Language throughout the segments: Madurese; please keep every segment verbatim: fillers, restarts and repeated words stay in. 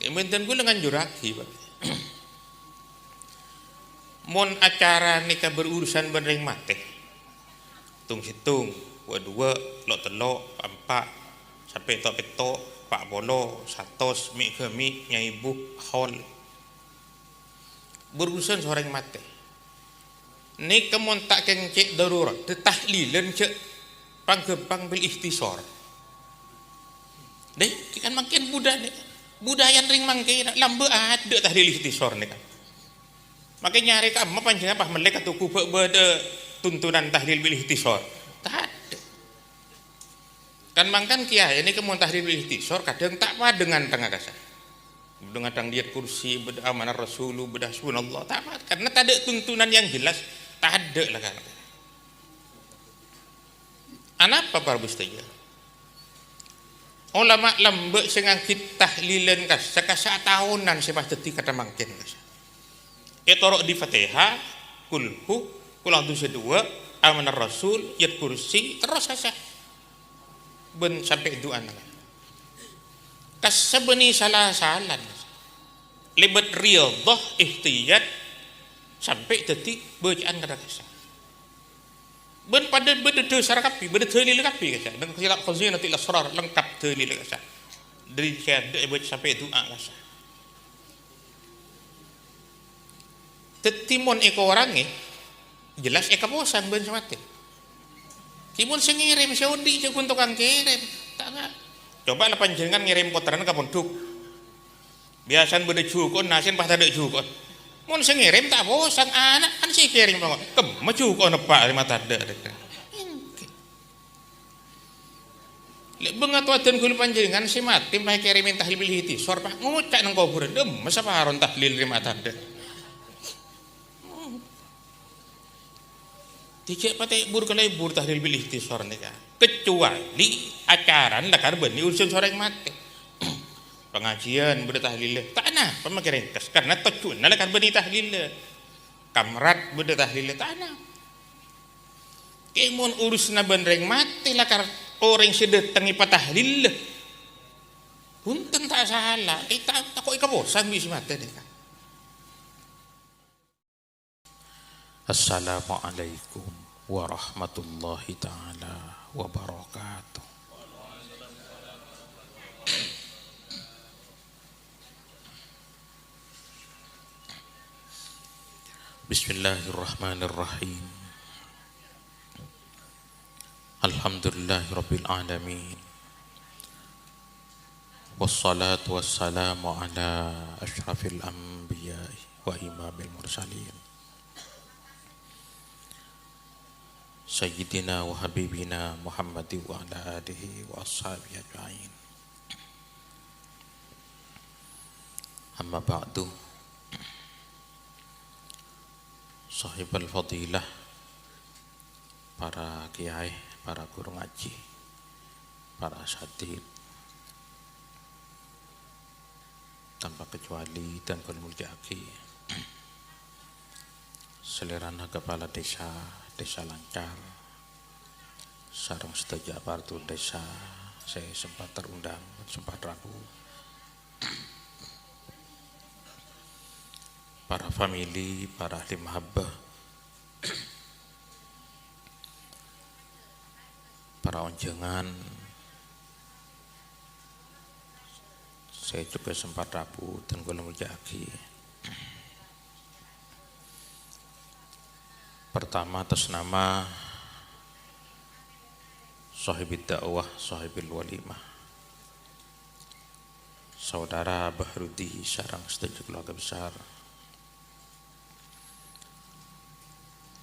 Èmèntan kaulâ nganjurraghi, Pak. Mon acara nèka berurusan bân rèng matè, tong-sèttong, wa'-duwa', lo'-tello', pa'-empa', sampè' to'-petto', pa' polo, satos, mè'-ghâmè', nya'èbu, hol. Berurusan sareng matè. Nèka mon ta' kèng cè' darurat, dâ' tahlilan jhâ' pang-ghâmpang bil ikhtisar. Dâ' kan mangkèn buda-, budayana rèng mangkèn lambâ' adâ' tahlil ikhtisar nèka. Makè nyarè ka'emma panjhennengngan pas mellè ka toko bâ-, bâdâ tuntunan tahlil bil ikhtisar. Tadâ'. Kan mangkèn kèyaè nèka mon tahlil bil ikhtisar kadhâng ta' padâ ngantèngnga kassa'. Bâdâ ngantèng ayat kursi, bâdâ amanar rasulu, bâdâ hasbunallah, ta' apa, karena tadâ' tuntunan yang jelas, tadâ' la kan. Anapa para bustaya? Ulama lambâ' sè ngangghuy tahlilan kassa', kassa' taonan sè pas dhâddhi kata mangkèn kassa'. Ètoro' di Fatihah, Kulhu, Kul a'udzu sè duwâ', Amanar Rasul, Ayat Kursi, terros kassa'. Bân sampè' du'ana. Kassa' bânnè sala-salan. Lèbât riyadhah, ihtiyat, sampè' dhâddhi bâca'an kata kassa'. Bân padâ bâdâ dhâsar kabbhi, bâdâ dalil kabbhi kassa'. Neng kitab Khazinatul Asrar lengkap dalil kassa'. Dâri sè adâ' èbâca sampè' du'a kassa'. Dhâddhi mon èkorangè, jelas èkaposang bân sè matè. Ki mon sè ngèrèm sè ondi' jhâ' ghun tokang kèrèm. Ta' nga-, coba la panjhennengngan ngèrèm pottrana ka pondhuk. Biyasana bâdâ jhuko'na, sèn pas tadâ' jhuko'na. Mon sè ngèrèm ta' posang, ana'na sè èkèrèm, kemma jhuko'na, Pa', rèma tadâ'. Èngghi. Lè' bângatowa dân kaulâ panjhennengngan sè matè pas èkèrèmè tahlil bil ikhtisar, pas ngoca' neng kobhurân, "Dâmma saparon tahlil rèma tadâ'." Dhi jhâ' patè bur-kalèbur tahlil bil ikhtisar nèka. Kecuali acarana lakar bânnè urusan sareng matè. Pangajiân bâdâ tahlilla, ta' napa makè rèngkes, karena tojjhuwânna lakar bânnè tahlilla. Kamrat bâdâ tahlilla, ta' napa. Kèng mon urusanna bân rèng matè lakar orèng sè dâteng èpatahlilla. Bhunten ta' sala, è ta-, tako' èkaposang bi' sè matè nèka. Assalamualaikum warahmatullahi taala wabarakatuh. Bismillahirrahmanirrahim. Alhamdulillahirabbil alamin. Wassalatu wassalamu ala asyrafil anbiya'i wa imamil mursalin, Sayyidina wa habibina Muhammadin wa ala alihi wa ashabihi ajma'in. Amma ba'du. Sahibul fadilah, para kiai, para guru ngaji, para asatidz, tanpa kecuali dân kaulâ molja'aghi, salèrana kepala desa, Desa Lancar, sareng sadhâjâ aparatur desa sè sempat terundang, sempat rabu, para famili, para ahli mahabbah, para onjhângan sè jhughân sempat rabu dân kaulâ molja'aghi. Pertama, atas nama Sohibid Dakwah, Sohibil Walimah, Saudara Bahrudi sareng sadhâjâ keluarga besar.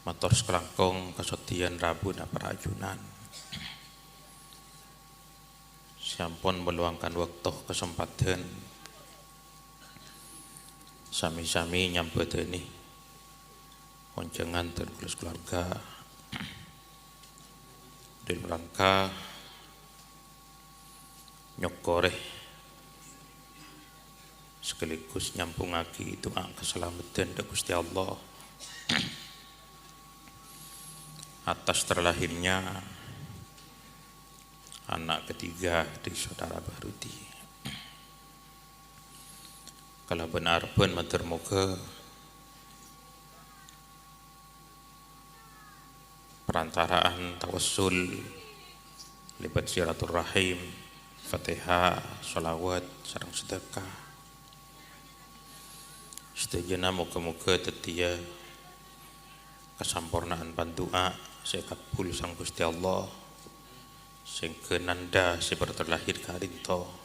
Mator sakalangkong kasoddhiyân rabuna para ajunan sè ampon meluangkan waktu, kasempadhân, sami-sami nyambhâdhâni onjhângan dân kaulâ sakaluarga dalam rangka nyokkorè sekaligus nyambhungngaghi du'a kasalameddhân dâ' Ghustè Allah atas terlahirnya anak ketiga dari Saudara Bahrudi. Kalabân arebbhân mator moghâ parantara'an tawassul lèbât silaturrahim, Fatihah, shalawat, sareng sadhâka. Sadhâjâna moghâ-moghâ dhâddhiyâ kasamporna'an pandu'a sè èkabbhul sareng Ghustè Allah, sèngghâ nandhâ sè bâdâ lahèr ka'dinto.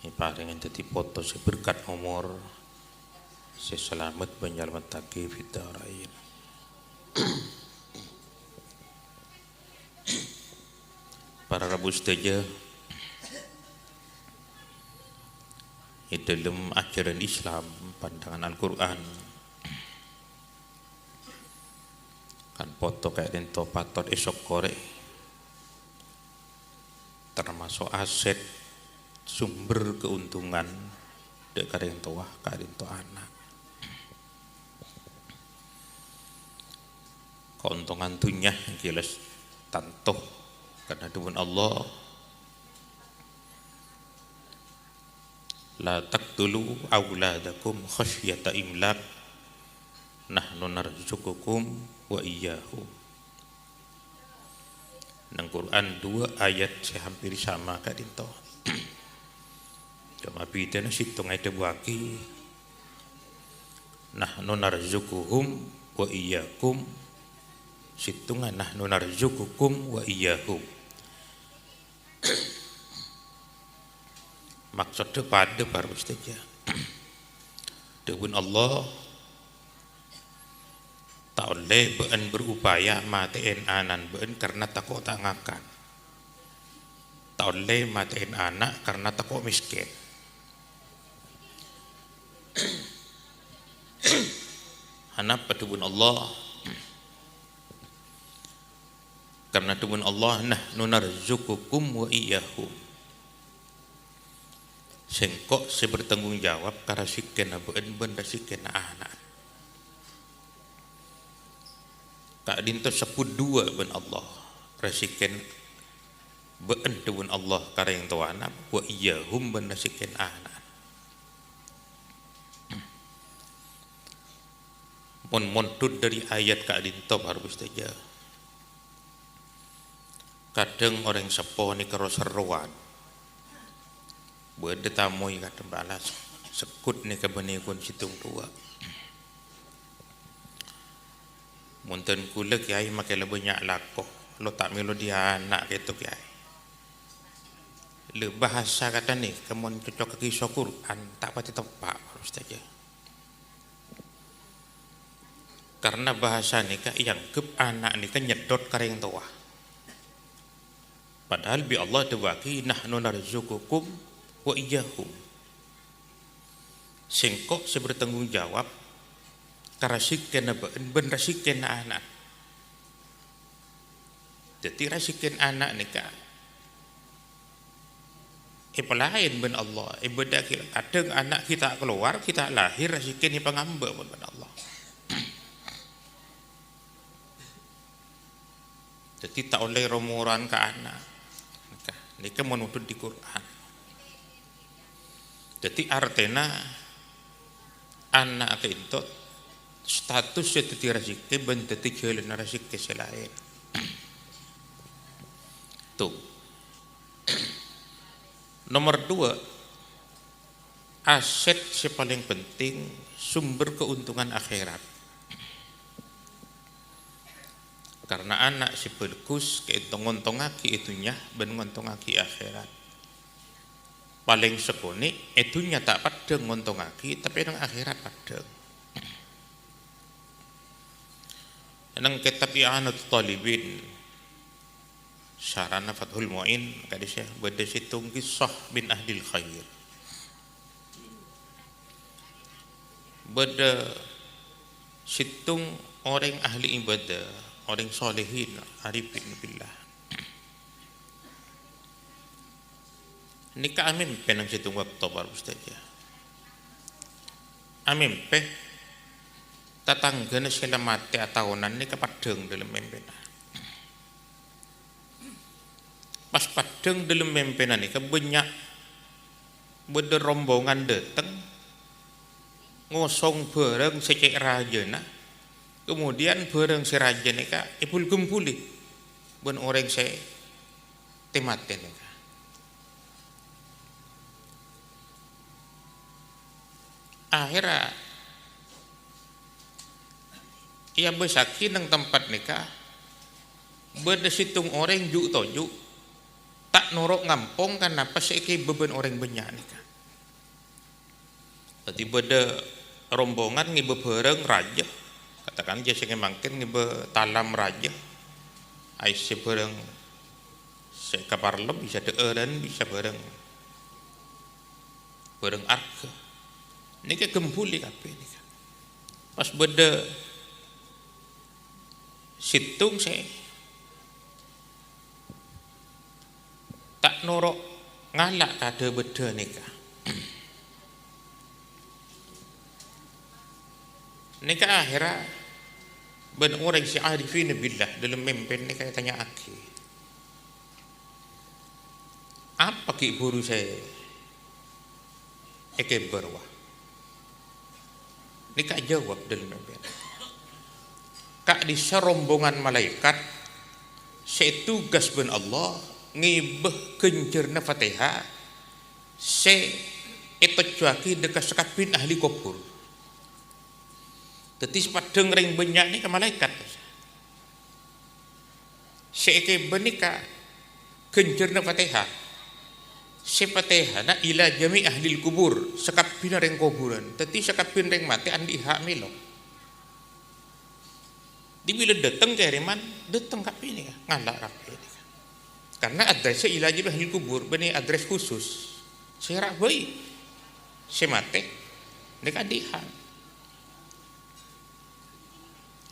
Èparèngè dhâddhi poto sè berkat omor, sè salamet bân nyalamettaghi fid darain. Para rabu sadhâjâ, è dhâlem ajhârân Islam, pandangan Al-Qur'an, kan poto ka'dinto patot èsokkorè, tamaso' asèt sumber keuntungan dâ' karèng towa ka'dinto ana'. Kaontongan dhunnya ènggi la tanto, karna dhâbuna Allah, "La taqtulu auladakum khasyata imlaq, nahnu narzuqukum wa iyyahum." Neng Qur'an, duwâ' ayat sè hampir sama ka'dinto. Coma bhidhâna sèttongnga èdhâbuwâghi, "Nahnu narzuquhum wa iyyakum." Sèttongnga, "Nahnu narzuqukum wa iyyahum." Maksoddhâ padâ, para sadhâjâ. Dhâbuna Allah, "Ta' ollè bâ'ân berupaya matè'è ana'na bâ'ân karna tako' ta' ngakan. Ta' ollè matè'è ana' karna tako' mèskèn." Anapa dhâbuna Allah? Karna dhâbuna Allah, "Nahnu narzuqukum wa iyyahum." Sèngko' sè bertanggung jawab ka razekkèna bâ'ân bân razekkèna ana'. Ka'dinto sebbhut duwâ' bân Allah. Razekkèna bâ'ân dhâbuna Allah ka rèng towana, wa iyyahum bân razekkèna ana'. Mon mondhut dhâri ayat ka'dinto, para sadhâjâ. Kadhâng orèng seppo nèka ro-serrowan. Bâdâ tamoy kadhâng bâlâ, segghut nèka bânnè ghun sèttong duwâ'. "Mon dân kaulâ, Kèyaè, makè la bânnya' lako, lo ta' mèlo dhi' ana' kèto, Kèyaè." Lè, bhâsa kata nèka mon cocok ka kiso Qur'an, ta' patè teppa', para sadhâjâ. Karna bhâsa nèka èangghep ana' nèka nyeddhot ka rèng towa. Padahal bi' Allah èdhâbuwâghi, "Nahnu narzuqukum wa iyyahum." Sèngko' sè bertanggung jawab ka razekkèna bâ'ân bân razekkèna ana'. Dhâddhi, razekkèna ana' nèka èpalaèn bân Allah, èbâdâ'âghi, kadhâng ana' ghi' ta' kalowar, ghi' ta' lahèr, razekkèna èpangambâ' bân, bân Allah. Dhâddhi, ta' ollè ro-morowan ka ana'. Nèka, nèka mon mondhut dhi Qur'an. Dhâddhi, artèna ana' ka'dinto status sè dhâddhi razekkè bân dhâddhi jhâlânna razekkè sè laèn. Tuh. Nomor dua, aset sè palèng penting, sumber keuntungan akhèrat. Karna ana' sè bhâghus ka'dinto ngontongngaghi è dhunnya bân ngontongngaghi è akhèrat. Palèng sakonè', è dhunnya ta' peddhâng ngontongngaghi, tapè neng akhèrat peddhâng. Neng kètab I'anatut Thalibin, sarana Fathul Mu'in, ka'dissa bâdâ sèttong kisah min ahlil khair. Bâdâ sèttong orèng ahli ibadah, orèng solehin, arifin billah. Nèka amèmpè neng sèttong bâkto, para sadhâjâ. Amèmpè tatangghâna sè la matè ataonan nèka peddhâng dâlem mèmpèna. Pas peddhâng dâlem mèmpèna nèka bânnya' Bâdâ rombongan dâteng, ngosong bhârâng sè cè' rajâna, kemudian bhârâng sè rajâ nèka èbul-gembuli bân orèng sè tè-matè nèka. Akhèrra èabâsaghi neng tempat nèka, bâdâ sèttong orèng ju'-toju' ta' noro' ngampong ka napa sè èkèbâ bân orèng bânnya' nèka. Dhâddhi bâdâ rombongan ngèbâ bhârâng rajâ, katakan jâ sè mangkèn ngèbâ talam rajâ, aèssè bhârâng sè kaparlo, bisa dhâ'ârân, bisa bhârâng bhârâng arghâ. Nèka gembuli kabbhi nèka. Pas bâdâ sèttong sè ta' noro' ngala' ka dhâ-bâdhâ nèka. Nèka akhèrra bân orèng sè arifina billah dâlem mèmpè nèka ètanya'aghi, "Apa ghi' bhuru sè èkèbâ rowa?" Nèka ajâwâb dâlem mèmpè, "Ka'dissa' rombongan malaèkat sè ètugas bân Allah ngèbâ ghânjhârânna Fatèha sè ètojjhuwâghi dhâ' ka sakabbhiyân ahli kobhur." Dhâddhi sè paddhâng rèng bânnya' nèka malaèkat. Sè èkèbâ nèka ghânjhârânna Fatèha. Sè Fatèhana ila jami' ahlil kubur, sakabbhiyânna rèng kobhurân. Dhâddhi sakabbhiyân rèng matè andi' hak mèlo. Dhâddhi bilâ dâteng kèrèman, dâteng kabbhi nèka, ngala' kabbhi nèka. Karna adressâ ila jami' ahlil kubur, bânnè adress khusus. Sèra bhâi sè matè, nèka andi' hak.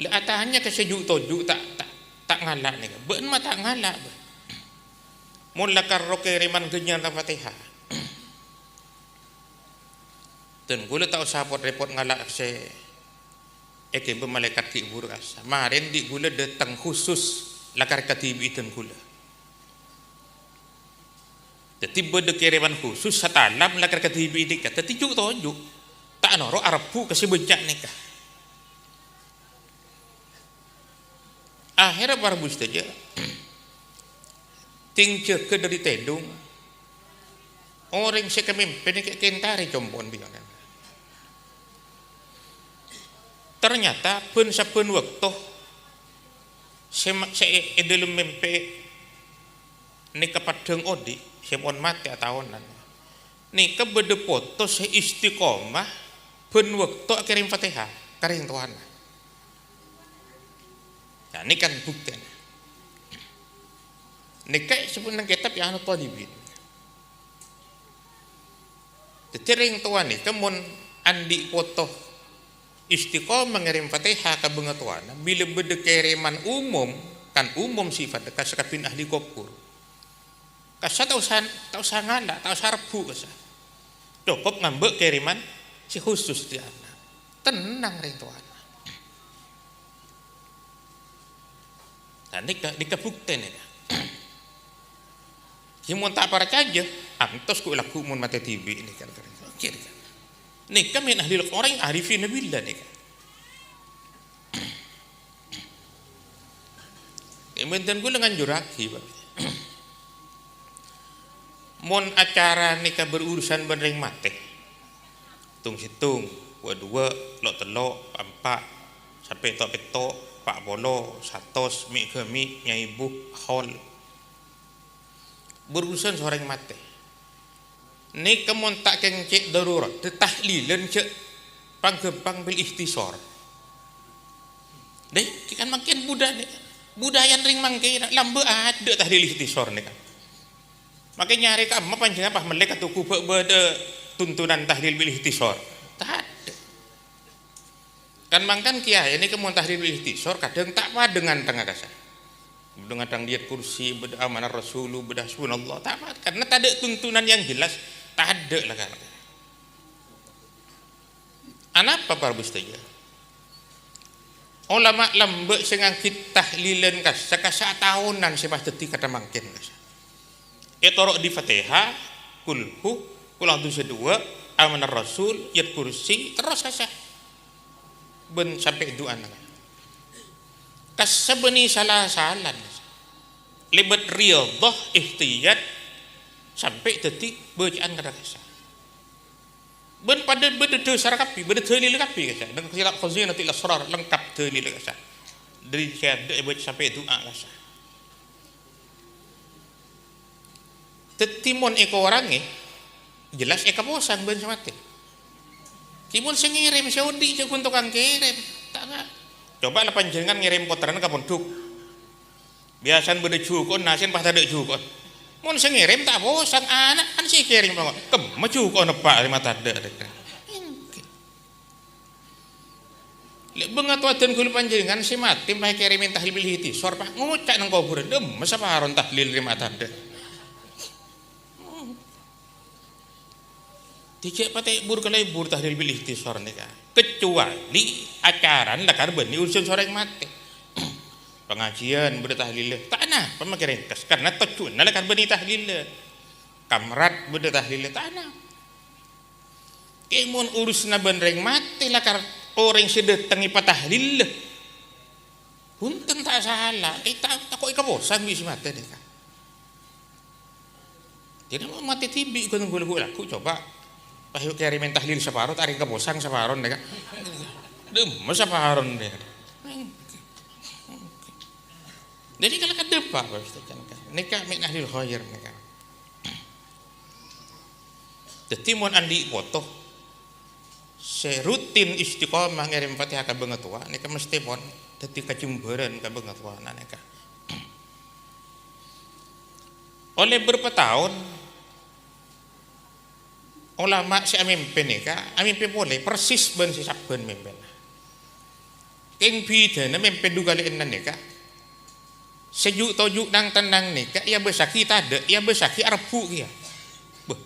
La atanya ka sè ju'-toju' ta', ta', ta' ngala' nèka. Bâ'na ma' ta' ngala', bâ. Mon la karro kèrèman ghânjhârânna Fatèha. Dân kaulâ ta' osa pot-rèpot ngala' sè èkèbâ malaèkat ghi' bhuru kassa'. Marèn dhi' kaulâ dâteng khusus lakar kadhibi'i dân kaulâ. Dhâddhi bâdâ kèrèman khusus satalam lakar kadhibi'i nèka. Dhâddhi ju'-toju' ta' noro' arebbhu' ka sè bânnya' nèka. Akhèrra para rabu sadhâjâ, tèng jâgâ dâri tèdung, orèng sè kamèmpè nèka èkèntarè compo'na biyasana. Ternyata bân-sabbhân bâkto sè ma-, sè è, è dâlem mèmpè nèka paddhâng odi', sè pon matè ataonan. Nèka bâdâ poto sè istiqomah bân bâkto akèrèm Fatèha ka rèng towana. Nah, nèka kan buktèna. Nèka èsebbhut neng kètab I'anat Thalibin. Dhâddhi, rèng towa nèka mon andi' poto istiqomah ngèrèm Fatèha ka bângatowana, bilâ bâdâ kèrèman umum, kan umum sifatta ka sakabbhiyân ahli kobhur. Kassa' ta' osa, ta' osa ngala', ta' osa rebbhu' kassa'. Cokop ngambâ' kèrèman sè khusus dâri Allah. Tennang rèng towana. Nah, nèka, nèka buktèna, ya. Yâ, mon ta' parcajâ, antos ghu' lagghu' mon matè dhibi' nèka. Nèka mèn ahli orèng arifina billah nèka. Èmènten kaulâ nganjurraghi, Pak. Mon acara nèka berurusan bân rèng matè, tong-sèttong, wa-duwâ', lo'-tello', pa'-empa', sampè' to'-petto', pa' polo, satos, mè'-ghâmè', nya'èbu, hol. Berurusan sareng matè. Nèka mon ta' kèng cè' darurat, tahlilân jhâ' pang-ghâmpang bil ikhtisar. Dâ', kan mangkèn buda-, budayana rèng mangkèn, lambâ' adâ' tahlil ikhtisar nèka. Makè nyarè ka'emma panjhennengngan pas mellè ka toko bâ-, bâdâ tuntunan tahlil bil ikhtisar. Tadâ'. Kan mangkèn kèyaè nèka mon tahlil bil ikhtisar kadhâng ta' padâ ngantengnga kassa'. Bâdâ ngantengnga ayat kursi, bâdâ amanar rasulu, bâdâ hasbunallah. Ta' padâ, karna tadâ' tuntunan yang jelas, tadâ' la kan. Anapa para rabu sadhâjâ? Olama lambâ' sè ngangghi tahlilân kassa', kassa' taonan sè pas dhâddhi kantha mangkèn kassa'. Ètoro' dhi Fatèha, Kulhu, Kul a'udzu bidua, Amanar Rasul, Ayat Kursi, terros kassa. Bân sampè' du'ana. Kassa bânnè sala-salan. Lèbât riyadhah, ihtiyat, sampè' dhâddhi bâca'an kassa. Bân padâ bâdâ dhâsar kabbhi, bâdâ dalil kabbhi kassa. Neng kitab Khazinatul Asrar lengkap dalil kassa. Dâri sè adâ' èbâca sampè' du'a kassa. Dhâddhi mon èkorangè, jelas èkaposang bân sè matè. Ki mon sè ngèrèm sè odi' jhâ' ghun tokang kèrèm, ta' nga-, coba la panjhennengngan ngèrèm pottrana ka pondhuk. Biyasana bâdâ jhuko'na, sèn pas tadâ' jhuko'na. Mon sè ngèrèm ta' posang, ana' kan sè èkèrèm, kemma jhuko'na pa' rèma tadâ'. Ènggi. Lè' bângatowa dân kaulâ panjhennengngan sè matè pas èkèrèmè tahlil bil ikhtisar, pas ngoca' neng kobhurân, "Dâmma saparon tahlil rèma tadâ'." Dâjâ patè bur-kalèbur tahlil bil ikhtisar nèka. Kecuali acarana lakar bânnè urusan orèng matè. Pangajiân bâdâ tahlil, ta' anapa makè rèngkes, karna tojjhuwânna lakar bânnè tahlil. Kamrat bâdâ tahlil, ta' anapa. Kèng mon urusanna bân rèng matè lakar orèng sè dâteng èpatahlil. Bhunten ta' sala, eh, ta-, tako' èkaposang bi' sè matè nèka. Dhina mon matè dhibi' ghun ghu-lagghu' lagghu' coba. Pas èkèrèmè tahlil saparo, ta' arè kaposang saparo nèka. Dâmma saparo nèka. Dhâddhi kala kadâpa', Pak Ustaz, nèka. Nèka mè' ahlil khair nèka. Dhâddhi mon andi' poto sè rutin istiqomah ngèrèm Fatihah ka bângatowa, nèka mesthèpon dhâddhi kajembhârân ka bângatowana nèka. Oleh bârâmpa taon, olama sè amèmpè nèka amèmpè polè persis bân sè sabbhân mèmpèna. Kèng bhidhâna mèmpè du kalè ennem nèka, sè ju'-toju' nang-tennang nèka èabâsaghi tadâ', èabâsaghi arebbhu' kèya. Bâh,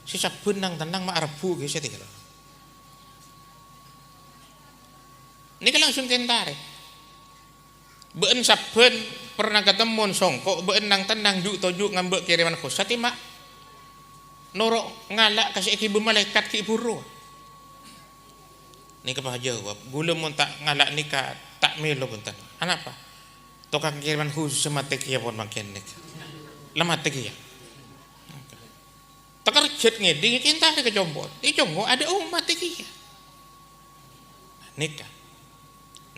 sè sabbhân nang-tennang ma' arebbhu' kèya sè tèra. Nèka langsung kèntarè. Bâ'na sabbhân pernah katemmo songko', bâ'na nang-tennang ju'-toju' ngambâ' kèrèman khusus, satèma noro' ngala' ka sè èghibâ malaèkat ghi' bhuru. Nèka pas ajâwâb, "Ghulâ mon ta' ngala' nèka, ta' mèlo bhunten." "Anapa?" "Tokang kèrèman khusus matè kèya pon mangkèn nèka. La matè kèya." Takerjhât ngèdhing, èkèntarè ka compo'. Ècongngo' adâ' ommat kèya. Nèka.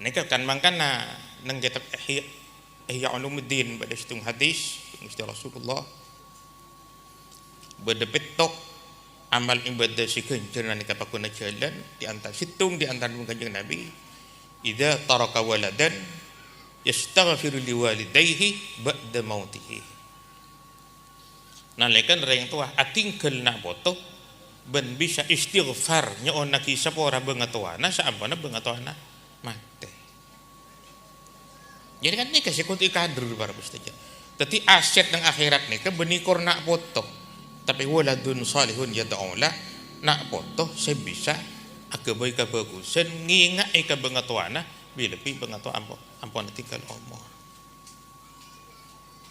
Nèka kan mangkana neng kètab Ihya, Ihya Ulumuddin bâdâ sèttong hadis, Ghustè Rasulullah. Bâdâ pètto' amal ibadah sè ghânjhârânna nèka paghuna jhâlân, di antara sèttong di antara Kanjeng Nabi, "Idza taraka waladan yastaghfiru liwalidayhi ba'da mautihi." Nalèkana rèng towa atinggal na' poto bân bisa istighfar nyo'onnaghi sapora bângatowana saamponna bângatowana matè. Jadi kan nèka sè kodhu èkadur para sadhâjâ. Dhâddhi aset nang akhèrat nèka bânnè kor na' poto. Tapè waladun shalihun yad'u lah, na' poto sè bisa aghâbây kabhâghusân, ngènga'è ka bângatowana, bi-, lebbi bângatowa ampo-, ampon atinggal omor.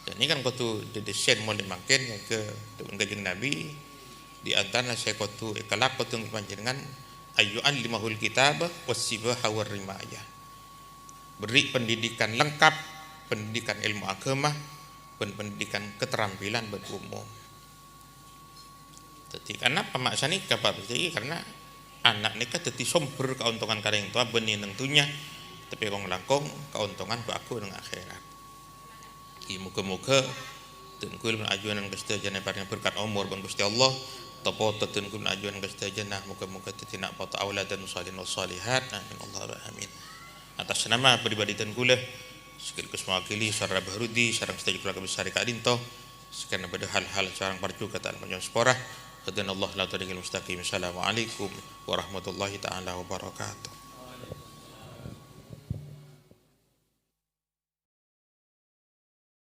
Dan ini kan kodhu didisèn molaè mangkèn, ya, ka dhâbuna Kanjeng Nabi, di antarana sè kodhu èkalako dhâbuna panjhennengngan, "Ayyu'allimahul kitaba wassibaha warrimayah." Beri pendidikan lengkap, pendidikan ilmu agama, bân pendidikan keterampilan bân umum. Dhâddhi, kenapa ma' sanèka, Pak? Dhâddhi, karena ana' nèka dhâddhi sombher kaontongan ka rèng towa bânnè neng dhunnya, tapè kong-langkong kaontongan bâ' aghung neng akhèrat. Dhâddhi, moghâ-moghâ dhân kaulâ bân ajunan kasadhâjâna èparèngè berkat omor bân Ghustè Allah, poto-poto dhân kaulâ bân ajunan kasadhâjâna moghâ-moghâ dhâddhi na' poto auladan shalihin wa shalihat. Amin, Allahumma amin. Atas nama pribadi dhân kaulâ, sekaligus mewakili Saudara Bahrudi sareng sadhâjâ keluarga besar è ka'dinto, Sakarana bâdâ hal-hal sè arang parjhughâ ta' lem nyamana sapora. Hadanallahu ila thariqil mustaqim. Assalamualaikum warahmatullahi ta'ala wabarakatuh.